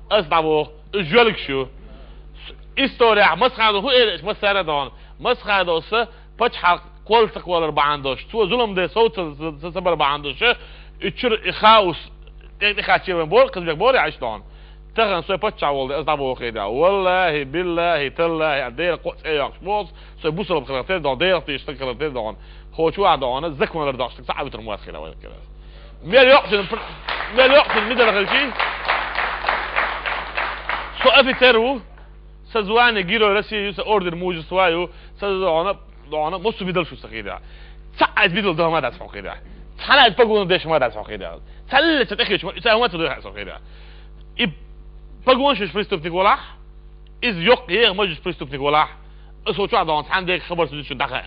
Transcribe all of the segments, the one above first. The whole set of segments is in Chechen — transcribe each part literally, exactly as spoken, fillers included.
Ас дӀавоху, уьш жоьлгаш ю. Историяхь Масхадов хӀун эр, массара а дохьуна. Масхадовс пачхьалкх кхолла ца кхоллар бахьана долуш, цо зулам де совцал ца, ца, ца бар бахьана долуш, и чуьра и хаус тӀе, тӀе хаччийла вайн боху, кхин бехк боху, я иштта дохьуна. Тахана со паччахь волу де, ас дӀавоху хӀета. Валлахи, биллахи, таллахи, а Делан кхоъ цӀе йоккхуш боху, со бусалба хилар тера дохьуна, Делах тешаш стаг хилар тера дохьуна. Хо чу а дохьуна, закон лар дохьуш стаг ца а витар ма вац хила вайн кара. Мел йоккхуш, мел йоккхуш мидала хилчий, со офицер ву, сан звание Герой России ю, сан орден Мужества ю, сан дохьуна, дохьуна, массо а мидал шу сан хира. Цхьа а иза мидал дан ма дац хьо хира. Цхьана а иза погона деш ма дац хьо хира. Цхьалла ца тӀехечу, ца хӀума ца дойхьа со хира. И погонаш преступник волахь, иза йоккха еха мажус преступник волахь, аса хӀо чохь дохьуна цхьаьна дерг хабар ца дуьтуш даха.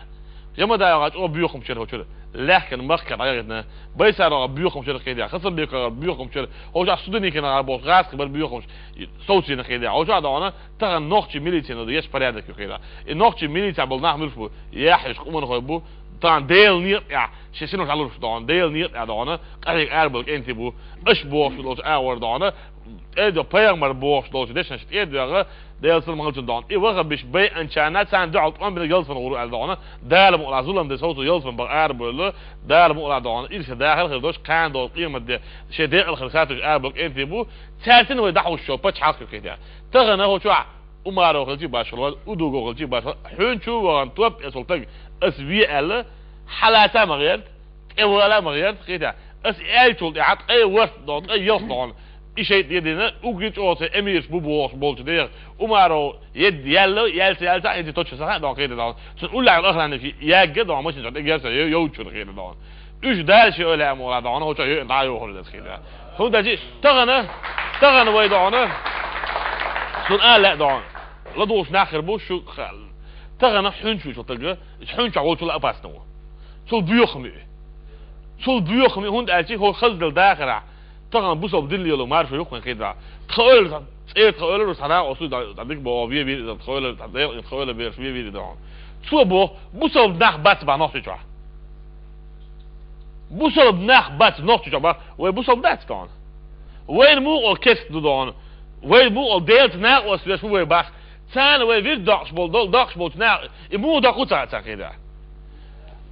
ЯмадаевгӀа чӀогӀа боьхамчара хӀо чуьра. Лаьхкина махкара дӀагӀирна. Байсаргара боьхамчара кхийдехь. Хасанбековгара боьхамчара. ХӀо чохь Суденикинагара боху гӀазкхи бара боьхамча. Совцийна кхийдехь. ХӀо чохь дохьуна тахана нохчийн милицина ду, еш порядок ю кхийдехь. И нохчийн милица болу нах муьлш бу? Яхьаш къуманхой бу. Тахана Делан некъа тӀехь шен синошка дӀалуш дохьуна. Делан некъа тӀехь дохьуна. Къахьега арабала кӀентий бу. Аша бохуш долчу агӀор дохьуна. ТӀедо пайхамар бохуш долчу дешнаш тӀедоьгӀа, Делан салам хилчун дохьуна. И вахабиш байанчарна царна дуьхьал тӀом бина ялсаман гӀур аьлла дохьуна. Дала мукъалахь зулам де совцо ялсаман бан арабевлла. Дала мукъалахь дохьуна. Ирсе дахар хир дош, кхана долу къемат де, шен декъал хир сатуьш арабала кӀентий бу. Цаьрцина вай дӀахьуш шо пачхьалкх ю кхийдехь. Тахана хӀо чохь Умаров хилчий башхалла, Удугов хилчий башхалла. Хьуьнчу а вахана топ эцул таг ас ве аьлла, хьалаца а ма гӀерта. ТӀе вала а ма гӀерта, хета. Ас аьллачул тӀаьхьа ткъе ворхӀ дохьуна, ткъе ялх дохьуна. И шайтӀа дина, угги чӀогӀа цхьа эмираш бу бохуш болчу дегӀ. Умаров едда яьлла, яьлла ца яьлла цхьа а хӀинца точно сан хаьа дохьуна хета дохьуна. Цунна уллехь охранник ягга дохьуна, машина чохь тӀе герса йо-, йовчуьра хета дохьуна. Уьш дала шен ойла а ма вала дохьуна, хӀо чохь йоьъна дӀа а йохур деза хета. ХӀунда аьлча тахана, тахана вай дохьуна, цунна а лаьа дохьуна. ЛадугӀуш нах хир бу, шу ха-, тахана хьуьнчу вуьйцу тага, хьуьнчохь волчул а опасно ву. Цул боьха хӀума ю. Цул боьха хӀума ю, хӀунда аьлча хӀо хаза дела дахарахь. Тахана бусалба дин лело маршо юххе хетарахь. Тхан ойла, цӀера тхан ойла, цхьа накъост ву, дӀа, дӀа дика боху, ве вири, тхан ойла, тхан дела, тхан ойла бераш ве вири дохьуна. Цо боху, бусалба нах бац бан Нохчийчохь. Бусалба нах бац Нохчийчохь бан, вай бусалба дац дохьуна. Вайна муха кест ду дохьуна. Вай муха Делаца накъост веш ву вай бах. Царна вай вирд доккхуш болу, дол-, доккхуш болчу наха, и муха доккху ца, ца хира.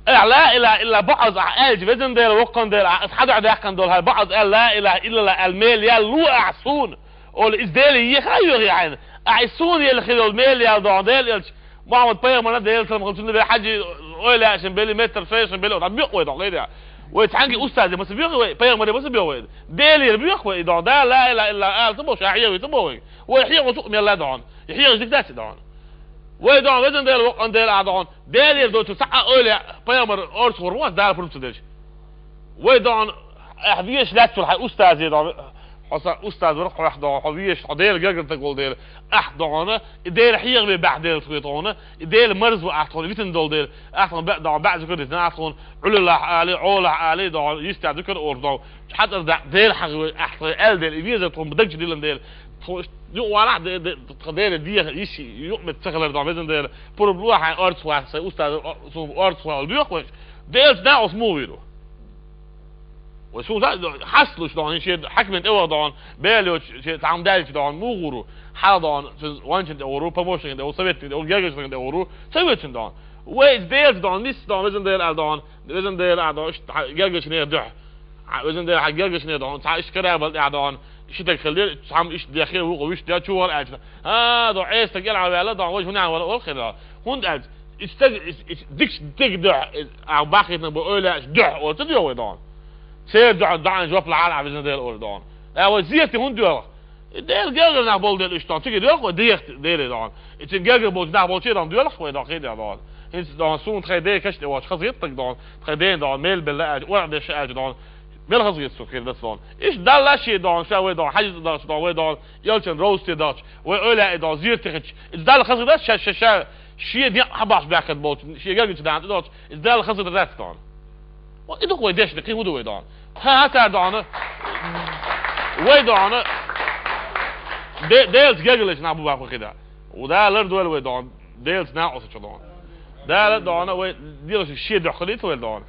Ахь ла илаха илла баӀаз ахь аьлча, везан Дела, воккхан Дела, ахь аса хьан дуьхьа даьккхина долу хьайн баӀаз аьлла, ла илаха иллалла аьлла, мел ял лу ахь суна. Олу иза Деле еха а йоьхий хьайна. Ахь и суна елла хила йолу мел ял дохьуна, Дела элча, Мухьаммад пайхамарна Делан салам хилчунна бен хьаьжи ойла яшина бели, меттар шайшина бели, ота боьху вай дохьуна, гӀайда. Вай цхьаьнгге устазе ма ца боьху вай, пайхамаре ма ца боьху вай. Делера боьху вай, и дохьуна, да, ла илаха иллалла ала ца боху, ша хьехаве ца боху вай. Вай хьехо цу мел а дохьуна. И хьехаш дика дац и дохьуна. Вай дохьуна, везан Дела, воккхан Дела а дохьуна. Делера доцу цхьа а ойла, пайхамар орцахур вац, Дала пурба ца дерш. Вай дохьуна, ахь везаш лаьццул хьайн устазе дохьуна. Хьо сан устаз вара, хьо ахь дохьуна, хьо везаш, хьо Делан гергара стаг волу дела. Ахь дохьуна, и Дела хьехаве баьхьа Дела тхоьга тхуна, и Дела марза ву ахь тхуна, витина долу дела. Ахь тхуна баьа дохьуна, баьа зуькар дитина ахь тхуна, Ӏуьллалахь али, Ӏолахь али дохьуна, йистехь зуькар олуш дохьуна. Хьацар дакъа Дела хьахаве ахь тхуна, аьлла дела, и везар тхуна, дагчу дилан дела. Тхо юкъа валахь, де, де, тхан Дела деха, йиш юкъаметтиг ца хилар дохьуна, везан Дела. Пурба ло хьайн орцахваха, сайн устаз, о, суна орцахваха, лоьху вай. Делаца накъост муха вийр ву? Вай суна хьасталуш дохьуна, шен хьаькамийн тӀе ваха дохьуна, бел йоцу, шен цхьа хӀума даьлча дохьуна, муха гӀур ву? Хьала дохьуна, цуьнан ванчана тӀе гӀур ву, помощникна тӀе гӀур ву, советникна тӀе гӀур ву, гергарчунна тӀе гӀур ву, ца воьцун дохьуна. Вай иза Делаца дохьуна, нисса дохьуна, везан Дела аьлла дохьуна, везан Дела аьлла дохьуна, иштта гергарчу нехан дуьхьа. Хьан, везан Дела, хьан гергарчу нехан дохьуна, цхьа иштта карабал тӀехь дохьуна, ши стаг хилла, цхьамма иштта дехира, вукхо вуьшта дехира, чу вара аьлча. ХӀа, дохьуна Ӏеса стаг кӀелхьарваьлла, дохьуна вай хӀун яхьа вара олу хир. ХӀунда аьлча, и стаг, и, и дикачу дерг дуьхьа, а, баххийтинарг бу ойла аьлча дуьхьа, оцу дуьхьа вай дохьуна. Церан дуьхьа доӀан жоп лахьара ахь, везан Дела, олу дохьуна. Э, вай зерте хӀунда доьлху? И Дела гергара нах болу дела уьш дохьуна. Цига доьлху вай дехьа Деле дохьуна. И цуьнан гергара болчу нах болчу дохьуна доьлху вай дохьуна, хи дохьуна. ХӀинца дохьуна суна тхайн ден каш тӀе вахча хазахета дохьуна. Тхайн ден дохьуна, мел белла аьлча, ора деш аьлча дохьуна. Мел хазахета суна хир дац дохьуна. Иштта Далла шен дохьуна, ша вай дохьуна, хьаьжа дохьуна, дохьуна, вай дохьуна, элчан ровсте дохьуна. Вай ойла а дохьуна, зерте хеташ. Иза Далла хазахета дац, ша, ша, ша, шен некъ хьабахьаш баьхкина болчу, шен гергарчу дана тӀе дохьуш. Иза Далла хазахета дац дохьуна. И ду-кх вай дешна, кхин хӀун ду вай дохьуна? ХӀа, хӀа, цара дохьуна. Вай дохьуна. Де-, Делаца гергарчу нах бу баккхий хи да. Ву Дала лардойла вай дохьуна. Делаца накъосташна дохьуна. Дала дохьуна, вай делаш шен дуьхьа хилийта вай дохьуна.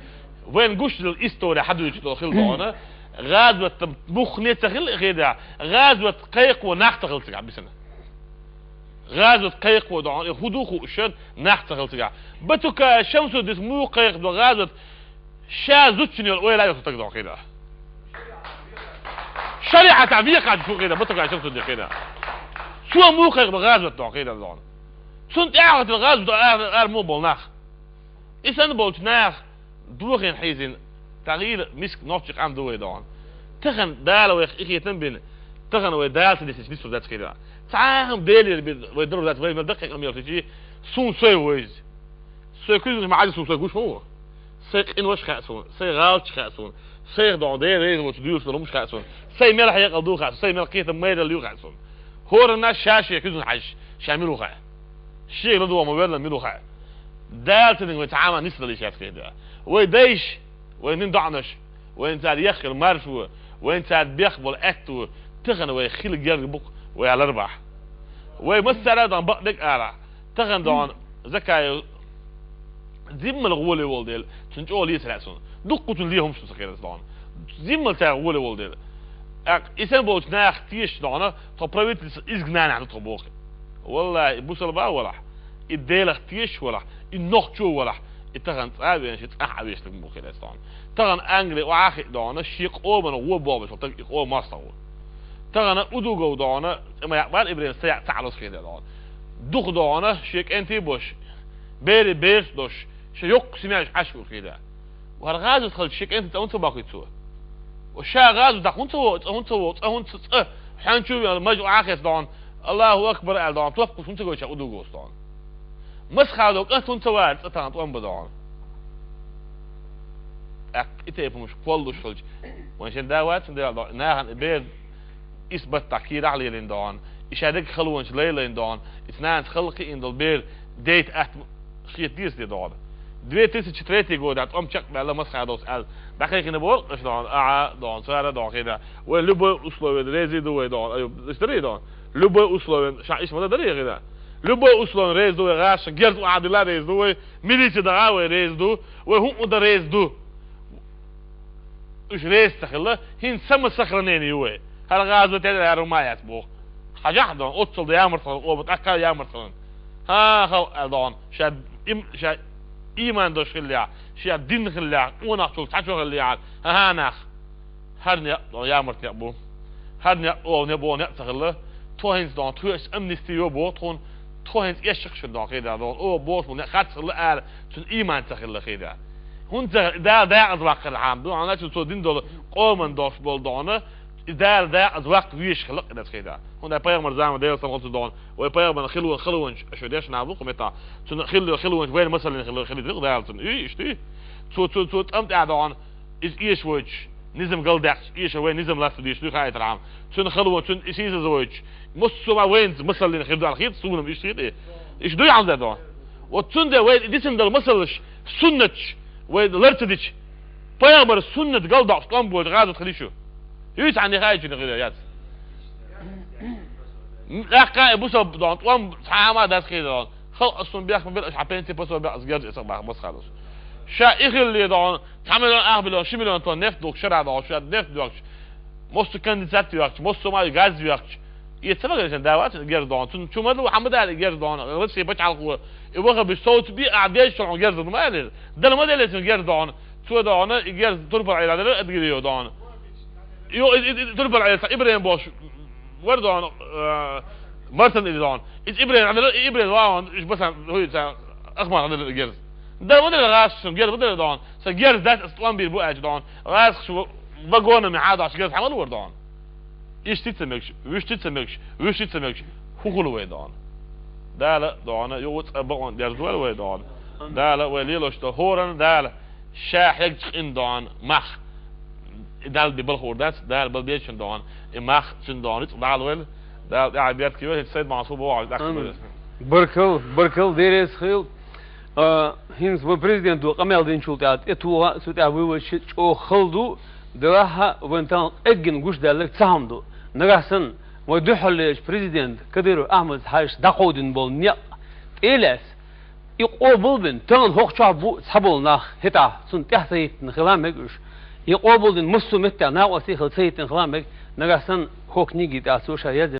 Вайна гуш долу истори хьадуьйцуш долу хила дохьуна. ГӀазот муххале ца хилла хеда, гӀазот кхайкхо нах ца хилла цигахь бисана. ГӀазот кхайкхо догӀун, и хӀун ду хууш, нах ца хилла цигахь. Батука Шамсуддис муха кхайкхадо гӀазот, ша зудчун йолу ойла йоху стаг догӀун хеда. ШариӀатехь вехаш шу хеда, Батука Шамсуддин хеда. Цо муха кхайкхадо гӀазот догӀун хеда догӀун. Цунна тӀаьхьа гӀазот ара, ара муха болу нах. И санна болчу наха дохийна хьийзина, тахийла миска нохчи къам ду вай догӀун. Тахана Дала вайх и хетам бина, тахана вай Дала ца дисича нисур дац хир. Цхьа а хӀума Делера бина вай дарур дац, вай мел даккхий къамел хилчий, суна сой войза. Сой куьзганаш ма Ӏаьдда суна сой гуш ма ву. Сай къинош хаьа суна, сай гӀалаташ хаьа суна, сайх догӀун Дела реза воцу дуьйцуш долу хӀумаш хаьа суна, сай мел хьекъал ду хаьа суна, сай мел кхетам майралла ю хаьа суна. ХӀоранна ша шен куьзганна хьаьжча, ша мила ву хаьа. Шега ладогӀа ма велла мила ву хаьа. Дала ца дина вай цхьа а ма нисдала йиш яц хир. Вай дайша, вай нин доӀанаш, вайна цара ехкира маршо, вайна цара бех болу аьтто, тахана вай хила герга бу-кх, вай ларбахь. Вай массара а дан бакъдерг ара, тахана догӀун Закаев зиммал гӀоле волу дела, цунна чӀогӀа лецар хаьа суна. Дуккха цунна ле хӀумаш ду сан хир аса догӀун. Зиммал цара гӀоле волу дела. ТӀаккха и санна болчу наха тешаш догӀун, тхо правительство изгнанехь ду тхо боху. Валлахи, и бусалба а валахь, и Делах тешаш валахь, и нохчо а валахь, и тахана цӀа а веана, шен цӀахь а вешлаг ма бу хир аса догӀун. Тахана Англи охьа а хиъна догӀун, шен къоман гӀо бохуш волу стаг и къоман мостагӀа ву. Тахана Удугов догӀун, цӀе ма якъ бара, Ибрин са якъ ца Ӏалуш хир догӀун. Дукха догӀун, шен кӀентий а бош, берийн бераш а дош, шен йоккха семьяш Ӏаш ву хир. ХӀара гӀазот хилча шен кӀентий цӀа хӀунда ца баккхуьйту цо? Ва ша гӀазот даха хӀунда ца вогӀу, цӀа хӀунда ца вогӀу, цӀа хӀунда ца, хьуьнчу а веана, мажа охьа а хецна догӀун, Аллаху акбар аьлла догӀун, топ кхуш хӀунда ца гойту ша Удуговс догӀун? Масхадов кӀант хӀунда ца вара цӀа тахана тӀом бан догӀун? ТӀаккха и тайпа хӀумаш кхоллалуш хилча, вайн шен да вацахь дела догӀун, нахана и бер исс баттахь кийрахь а лелийна догӀун, и шадерг халонаш лайлайна догӀун, и цу нанас хала кхиийна долу бер дейта атта хета деза де догӀун. Две тысячи третий годехь тӀом чекхбаьлла Масхадовс аьлла, дӀакхайкхина боху аша догӀун, ахьа догӀун, цара догӀун хир. Вай любой условиена реза ду вай догӀун, аю, иштта дарий догӀун? Любой условиена, ша иштта ма дан дарий хир. Любой условиена реза ду вай, гӀазкхаша герз охьадилла реза ду вай, милице даха вай реза ду, вай хӀуъа дан реза ду. Уьш реза ца хилла, хӀинца самосохранение ю вай. ХӀара гӀазот тӀера аьрру ма яц боху. Хьажахь догӀун, оццул дан ямарт хилла, оба тӀаккха ямарт хилла. ХӀан, халкъ аьлла догӀун, ша им-, ша ийман долуш хиллехь, ша дин хиллехь, къонахчул цхьачо хиллехь, хӀан, хӀан, нах. ХӀара некъ догӀун ямарт некъ бу. ХӀара некъ оха не боху некъ ца хилла. Тхо хӀинца догӀун, тхоьца амнисти йо боху тхуна, тхо хӀинца эшшах шуьра догӀун хир догӀун. Оха бохуш бу некъ хац хилла ара, цуьнан ийман ца хилла хир. ХӀунда ца хилла, Дала декъаза ваккхархьама ду, хьан начал цо дин долу къоман долуш болу догӀун, и Дала декъаза ваккха везаш хилла къиназа хир. ХӀунда пайхамар заман Делан салам хуьлда цунна догӀун, вай пайхамарна хилла халонаш, аша дешна бу кху мета. Цунна хилла халонаш вайна масаллина хилла, хилла Дала цунна. Уьй, иштта. Цо, цо, цо тӀам тӀехь догӀун, иза эша войтуш, низам галдаьккхича, эша вай низам лаца дийш дуй хаийтархьама. Цунна халонаш, цунна и сийсаза войтуш, массо а вайнца масаллина хир ду аьлла хета, суна-м иштта хета. Иштта дуй хьалха догӀун. Вот цундела вай дисина долу масаллаш, суннаташ, вай лар ца дича, пайхамар суннат галдоккхуш тӀом бойту гӀазот хилий шу? Юй цхьанна хаийтина хир яц. ТӀаккха и бусалба догӀун, тӀом цхьа а ма дац хир догӀун. Халкъ ас сун бехк ма бер, аша хьан пенсий пособие бехк, ас герз эцар баха Масхадовс. Ша и хилла догӀун, цхьа миллион, ах миллион, ши миллион тонн нефть духку шарахь догӀуш, ша нефть доьхкуш, массо а конденсат йоьхкуш, массо а ма и газ йоьхкуш. И ца вагара шен да вац герз догӀун. Цунна чу ма ду, хьан ма дали герз догӀун. Россия пачхьалкхо, и вахабиш совцабе, ахь дезачул хьуна герз ду ма аьллера. Дала ма деллера цунна герз догӀун. Цо догӀун, и герз турпал Ӏела дара, адгире йо догӀун. Йо, и, и, и, турпал Ӏела, сан Ибрем бохуш, вара догӀун, э, Мартан или догӀун. Иза Ибрем Ӏанара, и Ибрем вагӀун, уьш басан, хӀуй, сан Ахмат Ӏанара герз. Дала ма делла гӀазкхашна герз ма делла догӀун. Сан герз дац, ас тӀом бийр бу аьлча догӀун. ГӀазкхаша вагонами хьадахьаш герз хьан ма лур догӀун. Иштта ца мегаш, вуьшта ца мегаш, вуьшта ца мегаш, хӀун хуьлу вай догӀун? Дала догӀун, юха цкъа бакъонан дерзадойла вай догӀун. Дала вай лелош долу хӀоранна Дала ша хьегча къин догӀун мах. И Далла бен балха хуур дац, Дала бала безачун догӀун, и мах цуьнан догӀун рицкъ дӀалойла. Дала тӀаьхьа беркате йойла, хӀинца Сайд-Махьмуд суба вогӀуш дӀакхайкхийла. Баркал, баркал, Дела реза хуьлда. А, хӀинца вайн президенто къамел динчул тӀаьхьа тӀетоха а, цу тӀехь вуьйцуш чӀогӀа хала ду, делахь а вайна тахана къеггина гучудаьлларг цхьа хӀума ду. Нагахь санна вайн дуьххьарлерчу президента Кадыров Ахьмада хьаьжча дӀакховдийна болу некъ тӀе а лаьцна, и къобал а бина, тахана хӀокху чохь бу цхьаболу нах, хӀетахь цунна тӀаьхьа ца хӀиттина хила мега уьш. И къобалдина массо а меттехь накъостий хила ца хӀиттина хила мега, нагахь санна хӀокху книги тӀехь цо ша язйина